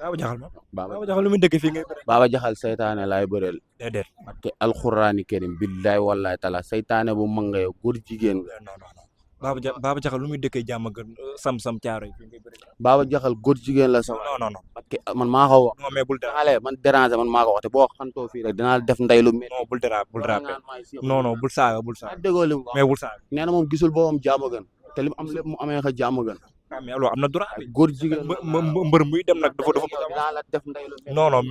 Baba Jaxal ma Baba Baba Jaxal lu muy dëkk fii ngay bëre. Baba Jaxal saytaane laay bëreel. déedéet. barke alxuraani karim billaay wallaay tala saytaane bu mag nga yow góor jigéen nga. non non non Baba Jaxal lu muy dëkkee jàmm gën sam caaro yi fii ngay bëre. Baba Jaxal góor jigéen la sama. non non non. parce que man maa ko wax. non mais bul xale man déranger man maa ko wax te boo xantoo fii rek dinaa def ndey lu mel. non bul dérapé non non bul saaga déggoo li mu wax mais bul saaga. nee na moom gisul boobam jàmm gën te li mu am lépp mu amee xa jàmm gën. ah mais loolu am na droit. góor jigéen mbër muy dem nag dafa dinaa la def ndey lu mel. non non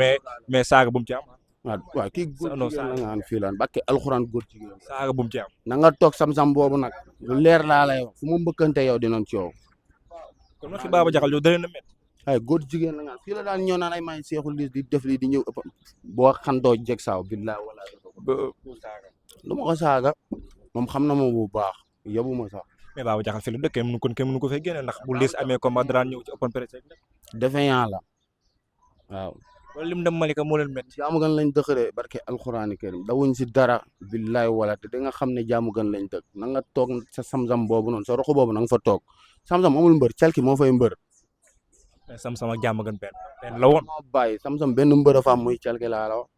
mais saaga bu mu ci am. waaw kii góor jigéen la nga xam fii lan bakke alxuraan góor jigéen saaga bu mu ci am. na nga toog sam-sam boobu nag lu leer laa lay wax fu mu mbëkkante yow dinañ coow. kon nag fi Baba Jaxal yow dana métti. ay góor jigéen la nga fii la daan ñëw naan ay may seexul lii di def lii di ñëw ëpp boo xantoo jeg saaw billaay wala du ma ko saaga moom xam na moom bu baax yabu ma sax. mais Baba Jaxal fi la dëkk kenn mënu ko fay génne ndax bu liis amee combat daan ñëw ci open press. defeñaa la waaw. wala lim dem Malika moo leen métti. jaamu gan lañ dëkk de barke alxuraani karim dawuñ si dara billaay wala te da nga xam ne jaamu gan lañ dëkk na nga toog sa samsam boobu noonu sa roxo boobu na nga fa toog samsam amul mbër calki moo fay mbër. mais sam-sam ak jàmm gën benn la woon. moo bàyyi samsam benn mbër a fa am muy calki laa la wax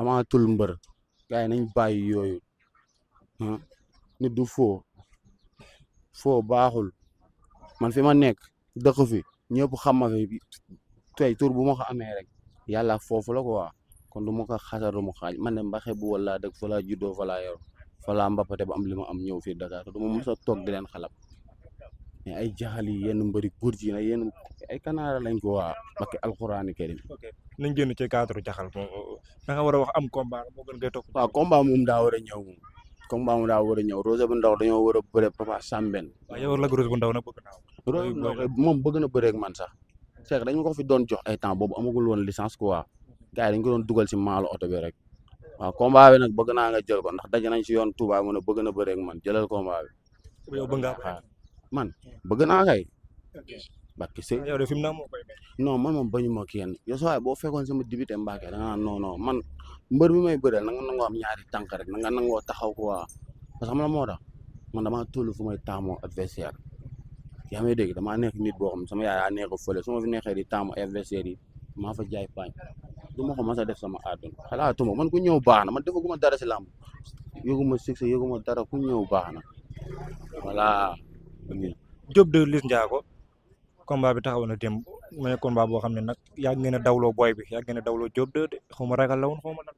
amaatul mbër gars yi nañ bàyyi yooyu nit du foo baaxul man fi ma nekk dëkk fi ñëpp xam ma fi tey tur bu ma ko amee rek yàlla foofu la quoi kon du ma ko xasar du ma xaaj man de mbaxe bu wala dëkk fa laa juddoo fa laa yor fa laa mbappate ba am li ma am ñëw fii Dakar te du ma mos a toog di leen xalab mais ay jaxal yi yenn mbëri góor ji na yenn ay kanaara lañ ko waa bakki alxuraani karim. ok nañ génn ci cadre Jaxal da nga war a wax am combat moo gën ngay topp. waaw combat moom daa war a ñëw moom combat moom daa war a ñëw Rose bu ndaw dañoo war a bëre Papa Samben. waaw yow la Rose bu ndaw nag bëgg naa. Rose bu ndaw moom bëgg na bëreeg man sax. Cheikh dañ ko fi doon jox ay temps boobu amagul woon licence quoi gars yi dañ ko doon dugal si maalu oto bi rek waaw combat bi nag bëgg naa nga jël ko ndax daje nañ si yoon Touba mu ne bëgg na bëreeg man jëlal combat bi. yow bëgg nga man bëgg naa kay. bakki sëy yow de fi mu ne moo koy non man moom bañu ma kenn yow soo waaye boo fekkoon sama dibité Mbacke da nga naan non man mbër bi may bëreel na nga nangoo am ñaari tànk rek na nga nangoo taxaw quoi parce que xam la moo tax man damaa toll fu may taamoo adversaire yaa may dégg damaa nekk nit boo xam sama yaay yaa nekk fële su ma fi nekkee di taamu adversaire yi maa fa jaay paañ du ma ko mas a def sama àdduna xalaatuma man ku ñëw baax na man defaguma dara si làmb yëguma succès yëguma dara ku ñëw baax na voilà. Diop de Liss Ndiago combat bi taxaw na démb mu ne combat boo xam ne nag yàgg ngeen a dawloo booy bi yàgg ngeen a dawloo Diop de xaw ma ragal la woon xaw ma nag.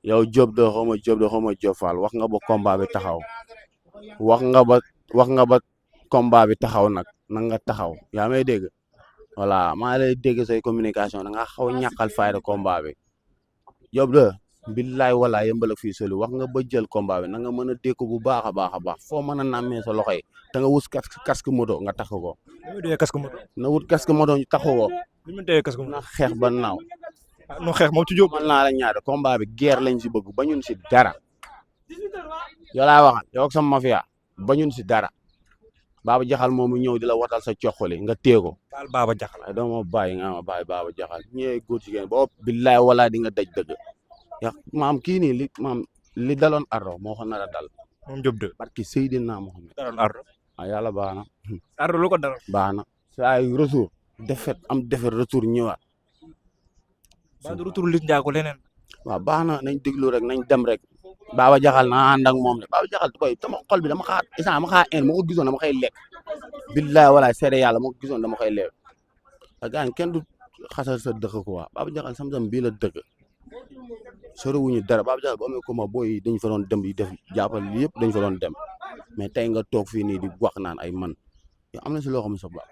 yow Diop de xaw ma Diop Fall wax nga ba combat bi taxaw wax nga ba combat bi taxaw nag na nga taxaw yaa may dégg voilà maa lay dégg say communication da nga xaw a ñàkkal fayda combat bi Diop de billaay wala yëmbal ak fii soli wax nga ba jël combat bi na nga mën a dékk bu baax a baax foo mën a nàmmee sa loxo yi te nga wut casque moto nga tax ko. na wut casque moto ñu taxu ko. na xeex ba naaw. no xeex moom ci Diop. mën naa la ñaata combat bi guerre lañ si bëgg bañun si dara yow laay waxal yow ak sama mafia bañun si dara Baba Jaxal moom mu ñëw di la watal sa coxoli nga téye ko. baal Baba Jaxal ay doo ma bàyyi nga ma bàyyi Baba Jaxal ñëwee góor jigéen boo billaay wala di nga daj dëgg ya maam kii nii li daloon Ardo moo ko nar a dal. moom Diop de. barki Seydina Mohamed. daloon Ardo. yàlla baax na. Ardo lu ko daloon. baax na saa yu retour defet retour ñëwaat. ba du retour Liss Ndiago leneen. waaw baax na nañ déglu rek nañ dem rek. Baba Jaxal na ànd ak moom de Baba Jaxal boy sama xol bi dama xaar en ma ko gisoon dama koy lekk. billaay walaay seede yàlla ma ko gisoon dama koy lekk. ak gaañ kenn du xasal sa dëkk quoi Baba Jaxal sam-sam bii la dëkk. soriwuñu dara Baba Jaxal bu amee comment booy dañ fa doon dem di def jàppal yëpp dañ fa doon dem mais tey nga toog fii nii di wax naan ay man yow am na si loo xam ne sa baax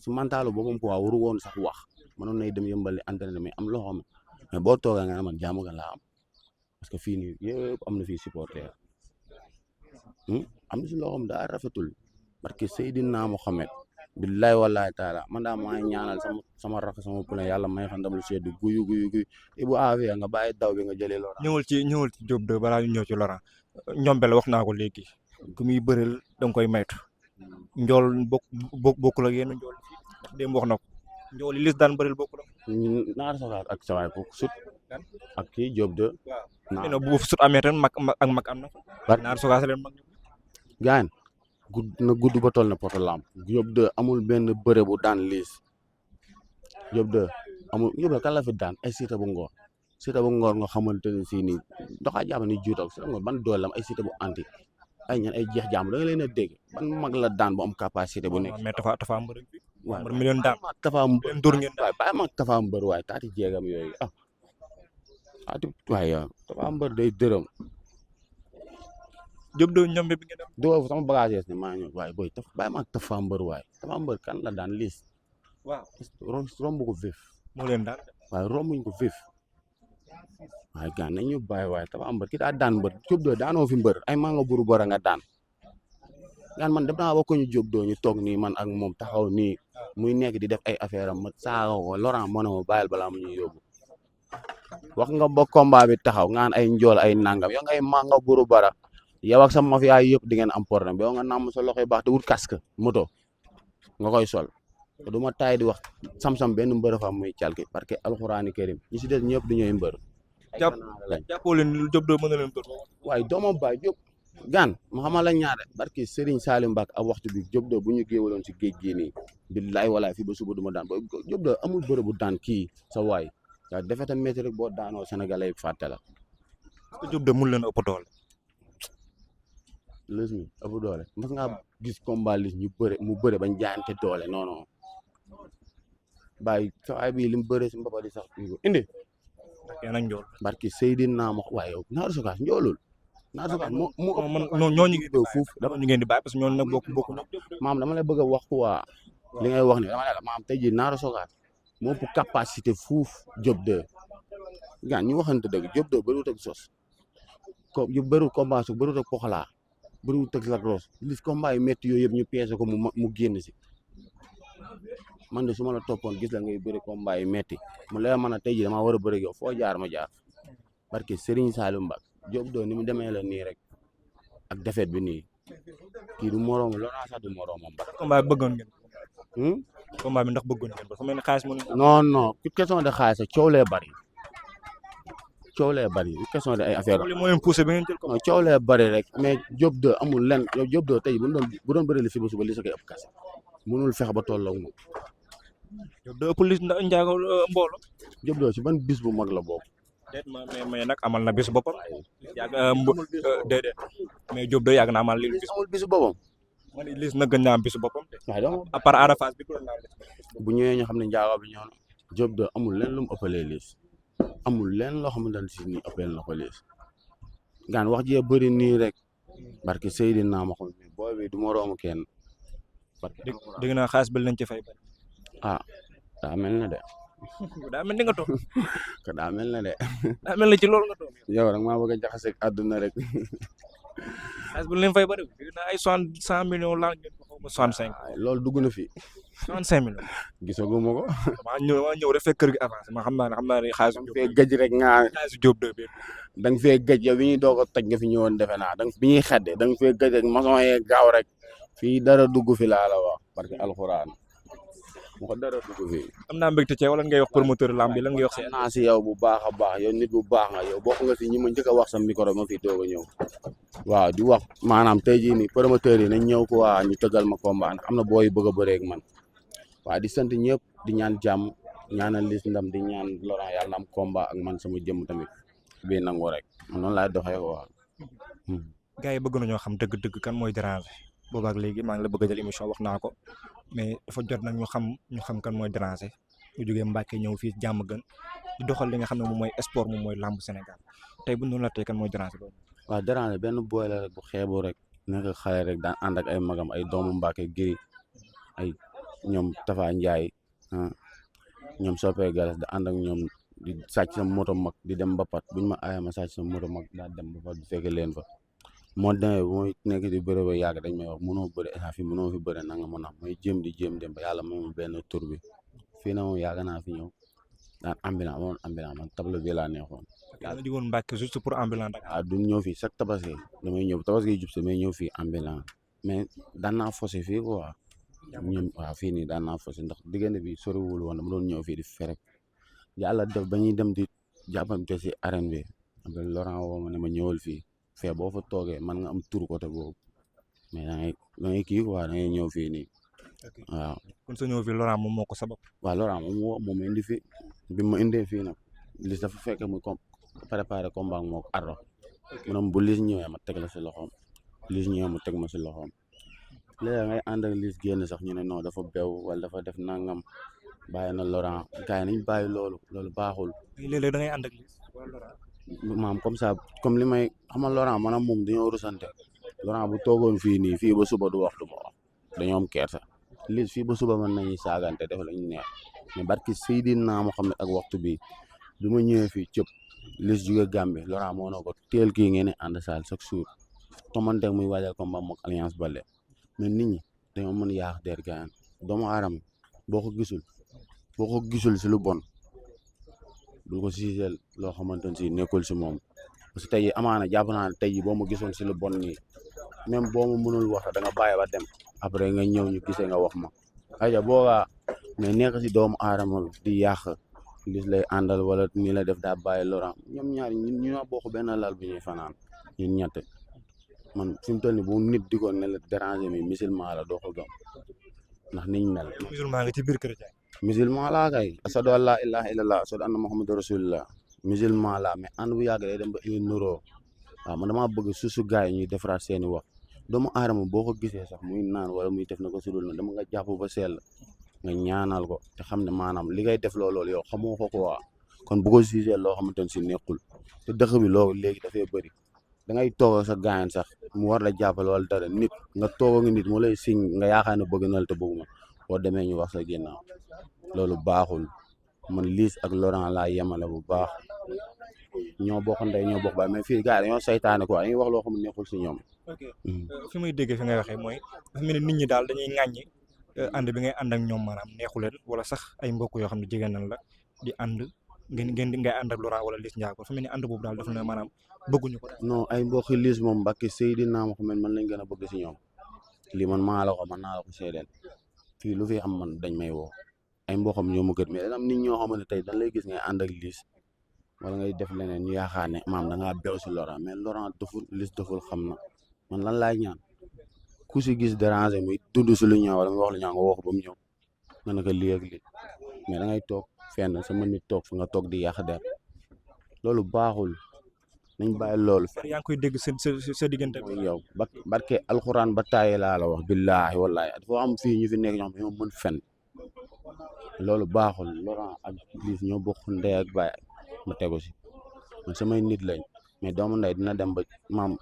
si mentalu boppam quoi waru woon sax wax mënoon nay dem yëmbali entraîné mais am loo xam mais boo toogee nga ne man jaamu gan laa am parce que fii nii yëpp am na fii supporter am na si loo xam daa rafetul parce que Seydina Mohamed billaay wallahi taala man daa maa ñaanal sama rakk sama poulain yàlla may xam ndam lu seddu guyu ibu avia nga bàyyi daw bi nga jëlee Laurent. ñëwul ci Diop de balaa ñu ñëw ci Laurent ñombel wax naa ko léegi ku muy bëreel da nga koy maytu njool bokkul ak yenn njool démb wax na ko njool yi Liss daan bëreel bokkul ak. naar soxaar ak sawaay ko sut ak kii Diop de. waaw bu sut amee tamit mag am na. naar soxaar leen mag. gaan gudd ba toll na poto lamp Diop de amul benn bëre bu daan Liss Diop de amul yóbbu kan la fi daan ay Siteu bu Ngor Siteu bu Ngor nga xamante ne si nii doxaa jàpp ni juutal Siteu bu Ngor ban doole la am ay Siteu bu anti ay ñan ay jeex jàmm da nga leen a dégg ban mag la daan bu am capacité bu nekk. mais tafa am mbër bi. waaw mbër mi leen daan Tafa Mbër leen dóor ngeen daan. waaye bàyyi ma Tafa Mbër waaye taati jeegam yooyu taati waaye yow Tafa Mbër day dërëm. Diop de ñoom bi ngeen dem. doo sama bagage ne maa ñëw waaye booy bàyyi ma Tafa Mbër waaye Tafa Mbër kan la daan liis. waaw romb ko vif. moo leen daan. waaye rombuñ ko vif. waaye gaan nañ ñu bàyyi waaye Tafa Mbër ki daa daan mbër Diop de daanoo fi mbër ay maa nga buru bora nga daan. gaan man dem naa ba ko ñu Diop de ñu toog nii man ak moom taxaw nii muy nekk di def ay affaire am ma saaga ko Laurent moo ne ma bàyyil balaa mu ñuy yóbbu. wax nga ba combat bi taxaw ngaan ay njool ay nangam yow ngay maa nga buru bara yow ak sa mafia yëpp di ngeen am problème yow nga namm sa loxo yu baax te wut casque moto nga koy sol te du ma taay di wax sam-sam benn mbër fa muy calki parce que alxuraani karim ñi si des ñëpp du ñooy mbër. jàppoo leen lu Diop de mën na leen dóor. waaye dooma baay Diop gaan ma xamal la ñaare barke Serigne Salim Mbacke ak waxtu bi Diop de bu ñu géewaloon si géej gii nii billaay walaay fii ba suba du ma daan ba Diop de amul bërë bu daan kii sa waay waaw defeta métti rek boo daanoo sénégalais fàtte la. Diop de mun leen ëpp doole. Liss mi ëpp doole mas ngaa gis combat Liss ñu bëre mu bëre bañ jaayante doole non non bàyyi sa waay bii li mu bëre si mbapa di sax indi yéen a njool. barki Seydina ma waaye yow Naar Sokaas njoolul Naar Sokaas man ñooñu ngeen di fuuf dama ñu ngeen di bàyyi parce que ñooñu nag bokk na. maam dama lay bëgg a wax quoi li ngay wax ni dama ne la maam tey jii Naar Sokaas moo ëpp capacité fuuf Diop de gaan ñu waxante dëgg Diop de bëriwut ak sos ko yu bëriwut combat su bëriwut ak poxlaa bëriwut ak lagros Liss combat yu métti yooyu yëpp ñu piégé ko mu génn si man de su ma la toppoon gis la ngay bëri combat yu métti mu lay mën a tey jii damaa war a bëri yow foo jaar ma jaar parce que Serigne Saliou Mbacke Diop de ni mu demee la nii rek ak defet bi nii kii du moroom Laurent sax du moroomam ba. combat bi bëggoon ngeen. combat bi ndax bëggoon ngeen ba fu mel ni xaalis mënuñ. non non question de xaalis coow lee bari question de ay affaire loolu moo leen poussé ba ngeen jël ko. non coow lee bari rek mais Diop de amul lenn yow Diop de tey bu doon bëri li fi ba suba li sa koy ëpp kase mënul fexe ba tolloo ak moom. Diop de ëpp Liss njaago mbooloo. Diop de si ban bis bu mag la bokk. déet mais nag amal na bis boppam. yàgg déedéet mais Diop de yàgg na amal li bis. amul bisu boppam. ma ne Liss nag gën naa am bisu boppam. waaye donc à part Arafat bi doon naa bu ñëwee ñu xam ne njaago bi ñëw na Diop de amul lenn lu mu ëppalee Liss amul lenn loo xamante ne si nii ëppale na ko Liss gaan wax jee bëri nii rek barke Seydina ma xam ne booy bi du moroomu kenn. dégg naa xaalis bi lañ ci fay. daa mel na de. daa mel ni nga toog. daa mel na de. daa mel ni ci loolu nga toog. yow rek maa bëgg a jaxase ak àdduna rek. xaalis bi leen fay bëri dégg naa ay 100 millions laa ngeen ko xaw ma 65. loolu dugg na fi. 65 millions. gisaguma ko. maa ñëw rek fekk kër gi avancé ma xam naa ne xaalis da nga fee gëj rek xaalis Diop de bi. da nga fee gëj yow bi ñuy doog a toj nga fi ñëwoon defe naa bi ñuy xedde da nga fee gëj rek maçon yee gaaw rek fii dara dugg fi laa la wax parce que alxuraan mu ko dara dugg fi. am naa mbégte ci wala ngay wax promoteur lamb bi lan ngay wax si. naa si yow bu baax a baax yow nit bu baax nga yow bokk nga si ñi ma njëkk a wax sa micro ma fi doog a ñëw waaw di wax maanaam tey jii nii promoteur yi nañ ñëw ko waa ñu tëggal ma combat ndax am na booy bëgg a bëree ak man waaw di sant ñëpp di ñaan jàmm ñaanal Liss ndam di ñaan Laurent yàlla na am combat ak man sama jëmm tamit bii nangu rek noonu laay doxee ko waaw. gars yi bëgg nañoo xam dëgg-dëgg kan mooy déranger boobaak léegi maa ngi la bëgg a jël émission wax naa ko mais dafa jot nag ñu xam kan mooy déranger ñu jógee Mbacke ñëw fii jàmm gën di doxal li nga xam ne moom mooy sport moom mooy lamb Sénégal tey bu ñu la tey kan mooy déranger boobu. waaw déranger benn booy la rek bu xeebu rek nekk xale rek daan ànd ak ay magam ay doomu Mbacke giri ay ñoom Tafa Ndiaye ñoom Sopé Galas da ànd ak ñoom di sàcc sa moto mag di dem Mbapat buñ ma aaya ma sàcc sa moto mag daa dem Mbapat bu fekkee leen fa moo demee bu may nekk di bëre ba yàgg dañ may wax mënoo bëre instant fii mënoo fi bëre nanga mën a may jéem dem ba yàlla may ma benn tur bi fii na moom yàgg naa fi ñëw daan ambulant man tableau bi laa neexoon. yàlla di woon Mbacke juste pour ambulant. waaw du ñëw fii chaque tabaski damay ñëw tabaski jub si damay ñëw fii ambulant mais daan naa fosé fii quoi ñoom waaw fii nii daan naa fosé ndax diggante bi soriwul woon dama doon ñëw fii di ferek yàlla def ba ñuy dem di jàppante si arène bi après Laurent woo ma ne ma ñëwal fii fee boo fa toogee man nga am tur côté boobu mais da ngay kii quoi da ngay ñëw fii nii waaw. kon sa ñëw fi Laurent moom moo ko sabab. waaw Laurent moom indi fi bi ma indee fii nag Liss dafa fekk muy préparé combat moo ko Ardo maanaam bu Liss ñëwee ma teg la si loxoom Liss ñëwee mu teg ma si loxoom léegi ngay ànd ak Liss génn sax ñu ne non dafa bew wala dafa def nangam bàyyi na Laurent gars yi nañ bàyyi loolu baaxul. léeg-léeg da ngay ànd ak Liss wala Laurent. maam comme ça comme li may xamal Laurent maanaam moom dañoo rusante Laurent bu toogoon fii nii fii ba suba du wax du ma wax dañoo am kersa Liss fii ba suba mën nañuy saagante def lañu neex mais barki Seydina Muhammad ak waxtu bi bi ma ñëwee fii cëpp Liss jóge Gambie Laurent moo na ko teel kii ngeen di ànd saal chaque jour tomanteeg muy waajal combat mook Alliance Baldé mais nit ñi dañoo mën yaax der gaan doomu aadama boo ko gisul si lu bon bul ko siiseel loo xamante ne si nekkul si moom parce que tey jii amaana jàpp naa ne tey jii boo ma gisoon si lu bon nii même boo ma mënul wax da nga bàyyi ba dem après nga ñëw ñu gisee nga wax ma aja boobaa mais nekk si doomu aadama di yàq Liss lay àndal wala nii la def daa bàyyi Laurent ñoom ñaar ñu ñoo bokk benn lal bi ñuy fanaan ñun ñett man fi mu toll nii bu nit di ko ne la déranger mi musulman la doo ko gëm ndax niñ mel. musulman nga ci biir chrétien. musulman laa kay asadu an laa ilaha illallah asadu anna muhammadu rasulullah musulman laa mais ànd bu yàgg day dem ba indi nuroo waaw man damaa bëgg susu gaay ñuy defaraat seeni wax doomu aadama boo ko gisee sax muy naan wala muy def na ko sudul na dama nga jàpp ba sell nga ñaanal ko te xam ne maanaam li ngay def loolu yow xamoo ko quoi kon bu ko gisee loo xamante ne si nekkul te dëkk bi loolu léegi dafay bëri da ngay toog sa gaayan sax mu war la jàppale wala dara nit nga toog ak nit mu lay siñ nga yaakaar ne bëgg na la te bëgguma boo demee ñu wax sa ginnaaw loolu baaxul man Liss ak Laurent laa yemale bu baax ñoo bokk ndey ñoo bokk baay mais fii gars yi dañoo saytaane quoi dañuy wax loo xam ne nekkul si ñoom. fi muy déggee fi ngay waxee mooy dafa mel ni nit ñi daal dañuy ŋàññi ànd bi ngay ànd ak ñoom maanaam neexu leen wala sax ay mbokk yoo xam ne jigéen nañ la di ànd ngeen ngay ànd ak Laurent wala Liss Ndiago dafa mel ni ànd boobu daal dafa ne maanaam bëgguñu ko. non ay mbokki Liss moom mbakki Seydina Muhammad man lañ gën a bëgg si ñoom lii man maa la ko man naa la ko seedeel fii lu fi am man dañ may woo ay mboxam ñoo ma gën mais dana am nit ñoo xamante tey dañ lay gis ngay ànd ak Liss wala ngay def leneen ñu yaakaar ne maam da ngaa bew si Laurent mais Laurent doful Liss doful xam na man lan laay ñaan ku si gis déranger muy dund si lu ñaaw wala muy wax lu ñaaw nga wax ba mu ñëw nga ne ko lii ak lii mais da ngay toog fenn sama nit toog fa nga toog di yàq der loolu baaxul nañ bàyyi loolu. yaa ngi koy dégg sa diggante mooy yow barke alxuraan ba taaye laa la wax billaahi wallaahi dafa am fii ñu fi nekk ñoo xam ne mën fen loolu baaxul Laurent ak Liss ñoo bokk ndey ak baay ma tegu si man samay nit lañ mais doomu ndey dina dem ba maam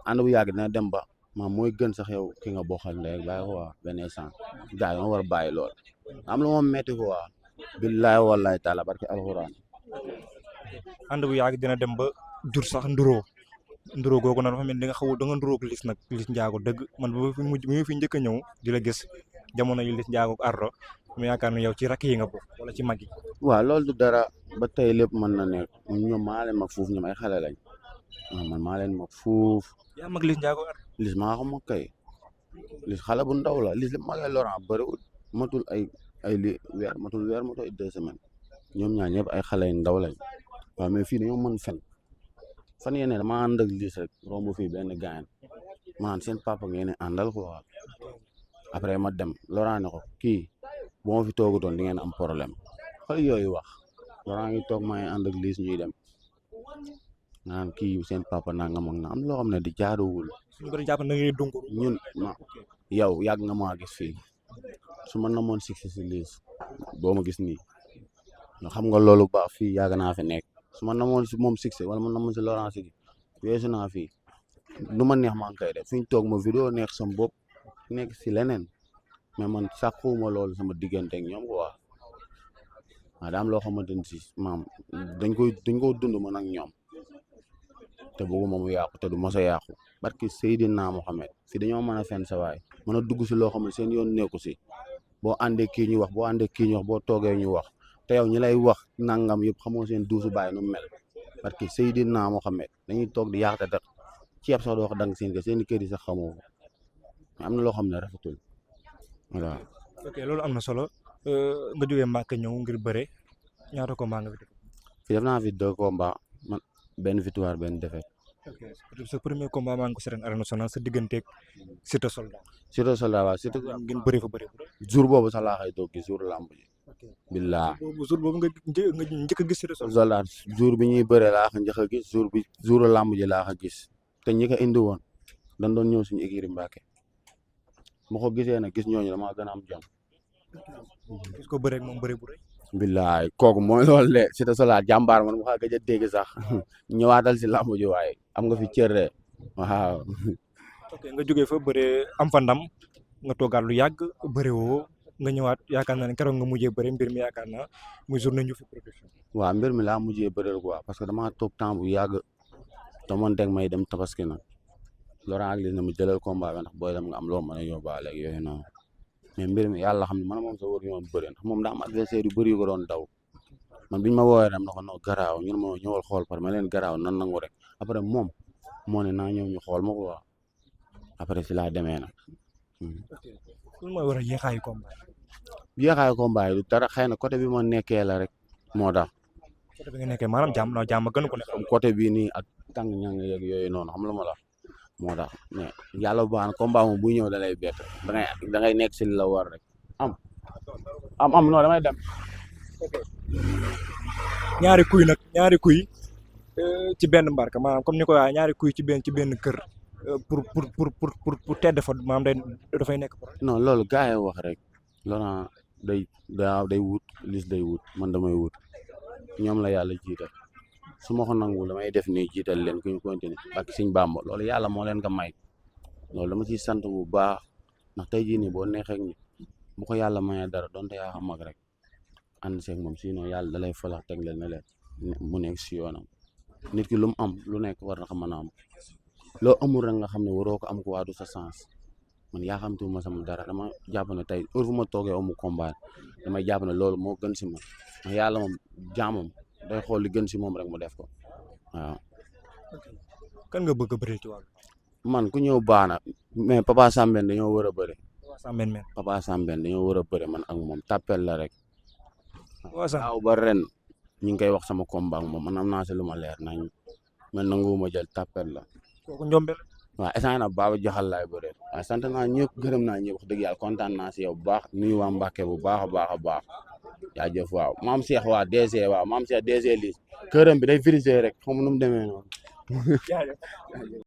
ànd bu yàgg dina dem ba maam mooy gën sax yow ki nga bokkal ndey ak baay quoi benn instant gars yi war a bàyyi lool am lu moom metti quoi billaahi wallaahi taala barke alxuraan. ànd bu yàgg dina dem ba jur sax nduroo googu nag dafa mel ni nga xaw da nga nduróog Liss nag Liss Ndiago dëgg man ba fi fi njëkk a ñëw di la gis jamono yu Liss Ndiago ak Ardo mu yaakaar ne yow ci rakk yi nga bokk wala ci mag yi. waaw loolu du dara ba tey lépp mën na nekk ñoom maa leen mag fuuf ñoom ay xale lañ man maa leen mag fuuf. yaa mag Liss Ndiago Ardo. Liss maa ko mag kay Liss xale bu ndaw la Liss li magay Laurent bëriwul matul weer matul 2 semaines ñoom ñaar ñëpp ay xale yu ndaw lañ waaw mais fii dañoo mën fen fan yéene dama ànd ak Liss rek romb fii benn gaayan man seen papa ngeen àndal quoi après ma dem Laurent ne ko kii bu ma fi toogutoon di ngeen am problème xool yooyu wax Laurent ngi toog maa ngi ànd ak Liss ñuy dem naan kii seen papa nangam ak na am loo xam ne di jaaduwul. suñu bëri jàpp na ngay dunk ñun yow yàgg nga maa gis fii su ma namoon succès si Liss boo ma gis nii xam nga loolu baax fii yàgg naa fi nekk su ma namoon si moom succès wala ma namoon si Laurent si weesu naa fii lu ma neex maa ngi koy def fi ñu toog ma vidéo neex sama bopp nekk si leneen mais man sàkkuwuma loolu sama diggante ak ñoom quoi waaw daa am loo xamante ni si maam dañ ko dund man ak ñoom te bëgguma mu yàqu te du mos a yàqu barki Seydina Mohamed fii dañoo mën a fen sa waay mën a dugg si loo xam ne seen yoon nekku si boo àndee kii ñu wax boo toogee ñu wax te yow ñi lay wax nangam yëpp xamoo seen duusu baay nu mel barki Seydina Mohamed dañuy toog di yàq te tax ceeb sax doo ko dang seen kër kër yi sax xamoo ko am na loo xam ne rafetul voilà. ok loolu am na solo nga jógee Màkka ñëw ngir bëre ñaata combat nga fi def. fi def naa fi 2 combats man benn victoire benn défaite. ok sa premier combat maa ngi ko seetaan arène nationale sa digganteeg Siteu Soldat. Siteu Soldat waaw Siteu ngeen bëri fa bëri. jour boobu sax laa xëy toog gis jour lamb ji. ok billah jour boobu nga njëkk a gis Siteu Soldat. Soldat jour bi ñuy bëre laa ko njëkk a gis jour lamb ji laa ko gis te ñi ko indi woon dañ doon ñëw suñu écurie Mbàkke ma ko gisee nag gis ñooñu dama gën a am jom. gis ko bëreeg moom bëri bu rëy. billaay kooku mooy loolu de Siteu Soldat jàmbaar man ma xa gëj a dégg sax ñëwaatal si lamb ji waaye am nga fi cër de waaw. ok nga jógee fa bëree am fa ndam nga toogaat lu yàgg bëre woo nga ñëwaat yaakaar naa ne keroog nga mujjee bëre mbir mi yaakaar naa muy journée ñu fi production. waaw mbir mi laa mujjee bëreel quoi parce que damaa toog temps bu yàgg te man teg may dem tabaski nag Laurent ak li na mu jëlal combat bi ndax booy dem nga am loo mën a yóbbaale ak yooyu noonu mais mbir mi yàlla xam ne man moom sa wër ñu woon bëri ndax moom daa am adversaire yu bëri yu ko doon daw man biñ ma woowee dem na ko non garaaw ñun ma ñëwal xool par ma leen garaaw nan nangu rek après moom moo ne naa ñëw ñu xool ma ko waa après si laa demee nag. lan mooy war a yéexaayu combat. yéexaayu combat yi du dara xëy na côté bi ma nekkee la rek moo tax. côté bi nga nekkee maanaam jàmm gënu ko ne. comme côté bii nii ak tàng ñang yeeg yooyu noonu xam la ma la moo tax mais yàlla bu baax na combat moom buy ñëw da lay bett da ngay nekk si li la war rek am non damay dem. ñaari kuy ci benn mbarka maanaam comme ni ko waxee ñaari kuy ci benn kër pour tedd fa maanaam dafay nekk. non loolu gars yi wax rek Laurent day wut Liss day wut man damay wut ñoom la yàlla jiital su ma ko nangu damay def nii jiital leen ku ñu continuer ak Sëñ Bàmba loolu yàlla moo leen ko may loolu dama ciy sant bu baax ndax tey jii nii boo neexee ni bu ko yàlla mayee dara donte yaa xam mag rek ànd seeg moom sinon yàlla da lay falax teg leen ne leen mu nekk si yoonam nit ki lu mu am lu nekk war na ko mën a am loo amul rek nga xam ne waroo ko am ko waa du sa sens man yaa xam tuuma sama dara dama jàpp ne tey heure fu ma toogee amu combat damay jàpp ne loolu moo gën si man ndax yàlla moom jaamam day xool li gën si moom rek mu def ko waaw. kan nga bëgg a bëri ci wàllu. man ku ñëw baax na mais Papa Sambène dañoo war a bëri. Papa Sambène dañoo war a bëri man ak moom tàppel la rek. waaw ba ren ñu ngi koy wax sama combat ak moom man am naa si lu ma leer nañ man nanguwuma jël tàppel la. kooku njombe la. waaw instant nag Baba Jaxal laay bëree waaw sant naa ñëpp gërëm naa ñëpp wax dëgg yàlla kontaan naa si yow bu baax nuyu waa Mbàkke bu baax a baax jaajëf waaw maam Cheikh waa DG waaw maam Cheikh DG Liss këram bi day frisé rek xam nu mu demee noonu.